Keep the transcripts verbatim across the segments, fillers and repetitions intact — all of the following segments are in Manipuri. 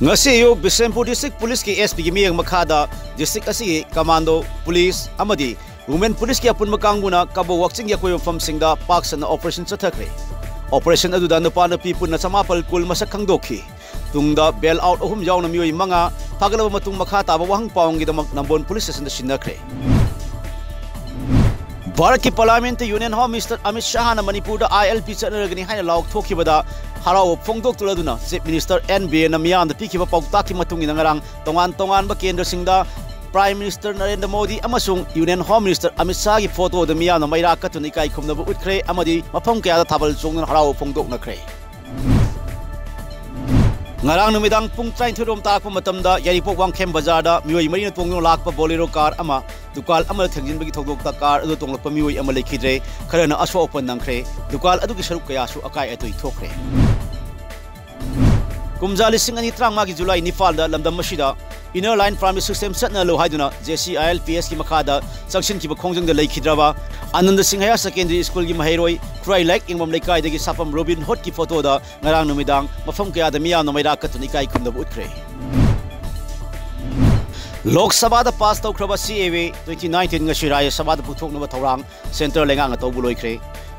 ꯉꯁꯤ ꯑꯌꯨꯛ ꯕꯤꯁꯦꯝꯄꯨꯔ ꯗꯤꯁꯇ꯭ꯔꯤꯛ ꯄꯨꯂꯤꯁꯀꯤ ꯑꯦꯁ ꯄꯤꯒꯤ ꯃꯤꯠꯌꯦꯡ ꯃꯈꯥꯗ ꯗꯤꯁꯇ꯭ꯔꯤꯛ ꯑꯁꯤꯒꯤ ꯀꯃꯥꯟꯗꯣ, ꯄꯨꯂꯤꯁ ꯑꯃꯗꯤ ꯋꯨꯃꯦꯟ ꯄꯨꯂꯤꯁꯀꯤ ꯑꯄꯨꯟꯕ ꯀꯥꯡꯕꯨꯅ ꯀꯕꯣꯛ ꯋꯥꯛꯆꯤꯡꯒꯤ ꯑꯀꯣꯏꯕ ꯃꯐꯝꯁꯤꯡꯗ ꯄꯥꯛ ꯁꯟꯅ ꯑꯣꯄꯔꯦꯁꯟ ꯆꯠꯊꯈ꯭ꯔꯦ꯫ ꯑꯣꯄꯔꯦꯁꯟ ꯑꯗꯨꯗ ꯅꯨꯄꯥ ꯅꯨꯄꯤ ꯄꯨꯟꯅ ꯆꯃꯥꯄꯜ ꯀꯨꯟ ꯃꯁꯛ ꯈꯪꯗꯣꯛꯈꯤ꯫ ꯇꯨꯡꯗ ꯕꯦꯜ ꯑꯥꯎꯠ ꯑꯍꯨꯝ ꯌꯥꯎꯅ ꯃꯤꯑꯣꯏ ꯃꯉꯥ ꯐꯥꯒꯠꯂꯕ ꯃꯇꯨꯡ ꯃꯈꯥ ꯇꯥꯕ ꯋꯥꯍꯪ ꯄꯥꯎꯍꯪꯒꯤꯗꯃꯛ ꯅꯝꯕꯣꯜ ꯄꯨꯂꯤꯁ ꯁ꯭ꯇꯦꯁꯟꯗ ꯁꯤꯟꯅꯈ꯭ꯔꯦ꯫ ꯚꯥꯔꯠꯀꯤ ꯄꯥꯔꯂꯤꯌꯥꯃꯦꯟꯠꯇ ꯌꯨꯅꯤꯌꯟ ꯍꯣꯝ ꯃꯤꯅꯤꯁꯇꯔ ꯑꯃꯤꯠ ꯁꯥꯍꯅ ꯃꯅꯤꯄꯨꯔꯗ ꯑꯥꯏ ꯑꯦꯜ ꯄꯤ ꯆꯠꯅꯔꯒꯅꯤ ꯍꯥꯏꯅ ꯂꯥꯎꯊꯣꯛꯈꯤꯕꯗ ꯍꯔꯥꯎꯕ ꯐꯣꯡꯗꯣꯛꯇꯨꯅ ꯆꯤꯐ ꯃꯤꯅꯤꯁꯇꯔ ꯑꯦꯟ ꯕꯤꯔꯦꯟꯅ ꯃꯤꯌꯥꯝꯗ ꯄꯤꯈꯤꯕ ꯄꯥꯎꯇꯥꯛꯀꯤ ꯃꯇꯨꯡ ꯏꯟꯅ ꯉꯔꯥꯡ ꯇꯣꯉꯥꯟ ꯇꯣꯉꯥꯟꯕ ꯀꯦꯟꯗ꯭ꯔꯁꯤꯡꯗ ꯄ꯭ꯔꯥꯏꯝ ꯃꯤꯅꯤꯁꯇꯔ ꯅꯔꯦꯟꯗ꯭ꯔ ꯃꯣꯗꯤ ꯑꯃꯁꯨꯡ ꯌꯨꯅꯤꯌꯟ ꯍꯣꯝ ꯃꯤꯅꯤꯁꯇꯔ ꯑꯃꯤꯠ ꯁꯥꯍꯒꯤ ꯐꯣꯇꯣꯗ ꯃꯤꯌꯥꯝꯅ ꯃꯩꯔꯥ ꯀꯠꯇꯨꯅ ꯏꯀꯥꯏ ꯈꯨꯝꯅꯕ ꯎꯠꯈ꯭ꯔꯦ ꯑꯃꯗꯤ ꯃꯐꯝ ꯀꯌꯥꯗ ꯊꯥꯕꯜ ꯆꯣꯡꯗꯨꯅ ꯍꯔꯥꯎꯕ ꯐꯣꯡꯗꯣꯛꯅꯈ꯭ꯔꯦ꯫ ꯉꯔꯥꯡ ꯅꯨꯃꯤꯗꯥꯡ ꯄꯨꯡ ꯇꯔꯥꯅꯤꯊꯣꯏ ꯔꯣꯝ ꯇꯥꯔꯛꯄ ꯃꯇꯝꯗ ꯌꯥꯏꯔꯤꯄꯣꯛ ꯋꯥꯡꯈꯦꯝ ꯕꯖꯥꯔꯗ ꯃꯤꯑꯣꯏ ꯃꯔꯤꯅ ꯇꯣꯡꯗꯨꯅ ꯂꯥꯛꯄ ꯕꯣꯂꯦꯔꯣ ꯀꯥꯔ ꯑꯃ ꯗꯨꯀꯥꯟ ꯑꯃꯗ ꯊꯦꯡꯖꯤꯟꯕꯒꯤ ꯊꯧꯗꯣꯛꯇ ꯀꯥꯔ ꯑꯗꯨ ꯇꯣꯡꯂꯛꯄ ꯃꯤꯑꯣꯏ ꯑꯃ ꯂꯩꯈꯤꯗ꯭ꯔꯦ, ꯈꯔꯅ ꯑꯁꯣꯛ ꯑꯄꯟ ꯅꯪꯈ꯭ꯔꯦ꯫ ꯗꯨꯀꯥꯟ ꯑꯗꯨꯒꯤ ꯁꯔꯨꯛ ꯀꯌꯥꯁꯨ ꯑꯀꯥꯏ ꯑꯇꯣꯏ ꯊꯣꯛꯈ꯭ꯔꯦ꯫ ꯀꯨꯝꯖꯥ ꯂꯤꯁꯤꯡ ꯑꯅꯤ ꯇꯔꯥꯃꯉꯥꯒꯤ ꯖꯨꯂꯥꯏ ꯅꯤꯄꯥꯟꯗ ꯂꯝꯗꯝ ꯑꯁꯤꯗ Inner Line Primary System ꯆꯠꯅꯍꯜꯂꯨ ꯍꯥꯏꯗꯨꯅ J C I L P ꯑꯦꯁꯀꯤ ꯃꯈꯥꯗ ꯆꯪꯁꯤꯟꯈꯤꯕ ꯈꯣꯡꯖꯪꯗ ꯂꯩꯈꯤꯗ꯭ꯔꯕ ꯑꯅꯟꯗ ꯁꯤꯡ ꯍꯥꯌꯔ ꯁꯦꯀꯦꯟꯗꯔꯤ ꯁ꯭ꯀꯨꯜꯒꯤ ꯃꯍꯩꯔꯣꯏ ꯈꯨꯔꯥꯏ ꯂꯥꯏꯔꯤꯛ ꯌꯦꯡꯐꯝ ꯂꯩꯀꯥꯏꯗꯒꯤ ꯁꯥꯐꯝ ꯔꯣꯕꯤꯟ ꯍꯨꯗꯀꯤ ꯐꯣꯇꯣꯗ ꯉꯔꯥꯡ ꯅꯨꯃꯤꯗꯥꯡ ꯃꯐꯝ ꯀꯌꯥꯗ ꯃꯤꯌꯥꯝꯅ ꯃꯩꯔꯥ ꯀꯠꯇꯨꯅ ꯏꯀꯥꯏ ꯈꯨꯝꯅꯕ ꯎꯠꯈ꯭ꯔꯦ꯫ ꯂꯣꯛ ꯁꯚꯥꯗ ꯄꯥꯁ ꯇꯧꯈ꯭ꯔꯕ ꯁꯤ ꯑꯦ ꯑꯦ ꯇ꯭ꯋꯦꯟꯇꯤ ꯅꯥꯏꯟꯇꯤꯟ ꯉꯁꯤ ꯔꯥꯖ꯭ꯌ ꯁꯚꯥꯗ ꯄꯨꯊꯣꯛꯅꯕ ꯊꯧꯔꯥꯡ ꯁꯦꯟꯇ꯭ꯔꯦꯜ ꯂꯩꯉꯥꯛꯅ ꯇꯧꯕ ꯂꯣꯏꯈ꯭ꯔꯦ꯫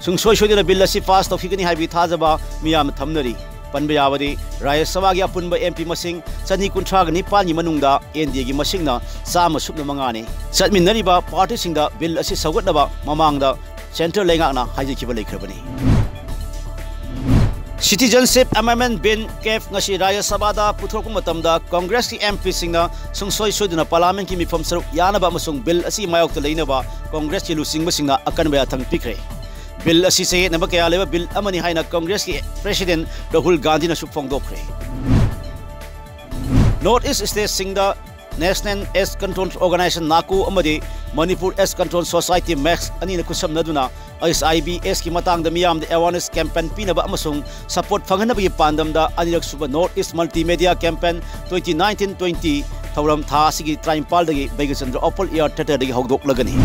ꯁꯨꯡꯁꯣꯏ ꯁꯣꯏꯗꯅ ꯕꯤꯜ ꯑꯁꯤ ꯄꯥꯁ ꯇꯧꯈꯤꯒꯅꯤ ꯍꯥꯏꯕꯒꯤ ꯊꯥꯖꯕ ꯃꯤꯌꯥꯝꯅ ꯊꯝꯅꯔꯤ꯫ ꯄꯟꯕ ꯌꯥꯕꯗꯤ, ꯔꯥꯖ꯭ꯌ ꯁꯚꯥꯒꯤ ꯑꯄꯨꯟꯕ ꯑꯦꯝ ꯄꯤ ꯃꯁꯤꯡ ꯆꯅꯤ ꯀꯨꯟꯊ꯭ꯔꯥꯒ ꯅꯤꯄꯥꯟꯒꯤ ꯃꯅꯨꯡꯗ ꯑꯦꯟ ꯗꯤ ꯑꯦꯒꯤ ꯃꯁꯤꯡꯅ ꯆꯥꯝꯃ ꯁꯨꯞꯅ ꯃꯉꯥꯅꯤ꯫ ꯆꯠꯃꯤꯟꯅꯔꯤꯕ ꯄꯥꯔꯇꯤꯁꯤꯡꯗ ꯕꯤꯜ ꯑꯁꯤ ꯁꯧꯒꯠꯅꯕ ꯃꯃꯥꯡꯗ ꯁꯦꯟꯇ꯭ꯔꯦꯜ ꯂꯩꯉꯥꯛꯅ ꯍꯥꯏꯖꯈꯤꯕ ꯂꯩꯈ꯭ꯔꯕꯅꯤ꯫ Citizenship Amendment Bill, ꯀꯦꯞ, ꯉꯁꯤ ꯔꯥꯖ꯭ꯌ ꯁꯚꯥꯗ ꯄꯨꯊꯣꯔꯛꯄ ꯃꯇꯝꯗ ꯀꯪꯒ꯭ꯔꯦꯁꯀꯤ ꯑꯦꯝ ꯄꯤꯁꯤꯡꯅ ꯁꯨꯡꯁꯣꯏ ꯁꯣꯏꯗꯅ ꯄꯥꯔꯂꯤꯌꯥꯃꯦꯟꯠꯀꯤ ꯃꯤꯐꯝ ꯁꯔꯨꯛ ꯌꯥꯅꯕ ꯑꯃꯁꯨꯡ ꯕꯤꯜ ꯑꯁꯤꯒꯤ ꯃꯥꯌꯣꯛꯇ ꯂꯩꯅꯕ ꯀꯪꯒ꯭ꯔꯦꯁꯀꯤ ꯂꯨꯆꯤꯡꯕꯁꯤꯡꯅ ꯑꯀꯟꯕ ꯌꯥꯊꯪ ꯄꯤꯈ꯭ꯔꯦ꯫ ꯕꯤꯜ ꯑꯁꯤ ꯆꯌꯦꯠꯅꯕ ꯀꯌꯥ ꯂꯩꯕ ꯕꯤꯜ ꯑꯃꯅꯤ ꯍꯥꯏꯅ ꯀꯪꯒ꯭ꯔꯦꯁꯀꯤ ꯄ꯭ꯔꯦꯁꯤꯗꯦꯟꯠ ꯔꯥꯍꯨꯜ ꯒꯥꯟꯙꯤꯅꯁꯨ ꯐꯣꯡꯗꯣꯛꯈ꯭ꯔꯦ꯫ North East ꯁ꯭ꯇꯦꯠꯁꯤꯡꯗ National AIDS Control Organisation, NACO, ꯑꯃꯗꯤ Manipur AIDS Control Society, MACS, ꯑꯅꯤꯅ ꯈꯨꯠꯁꯝꯅꯗꯨꯅ ꯑꯩꯆ ꯑꯥꯏ ꯚꯤ ꯑꯦꯗꯁꯀꯤ ꯃꯇꯥꯡꯗ ꯃꯤꯌꯥꯝꯗ ꯑꯦꯋꯥꯔꯅꯦꯁ ꯀꯦꯝꯄꯦꯟ ꯄꯤꯅꯕ ꯑꯃꯁꯨꯡ ꯁꯄꯣꯔꯠ ꯐꯪꯍꯟꯅꯕꯒꯤ ꯄꯥꯟꯗꯝꯗ ꯑꯅꯤꯔꯛ ꯁꯨꯕ North East Multimedia Campaign twenty nineteen twenty ꯊꯧꯔꯝ ꯊꯥ ꯑꯁꯤꯒꯤ ꯇꯔꯥꯅꯤꯄꯥꯜꯗꯒꯤ ꯕꯩꯒꯆꯟꯗ꯭ꯔ ꯑꯣꯄꯟ ꯑꯦꯌꯔ ꯊꯤꯌꯦꯇꯔꯗꯒꯤ ꯍꯧꯗꯣꯛꯂꯒꯅꯤ꯫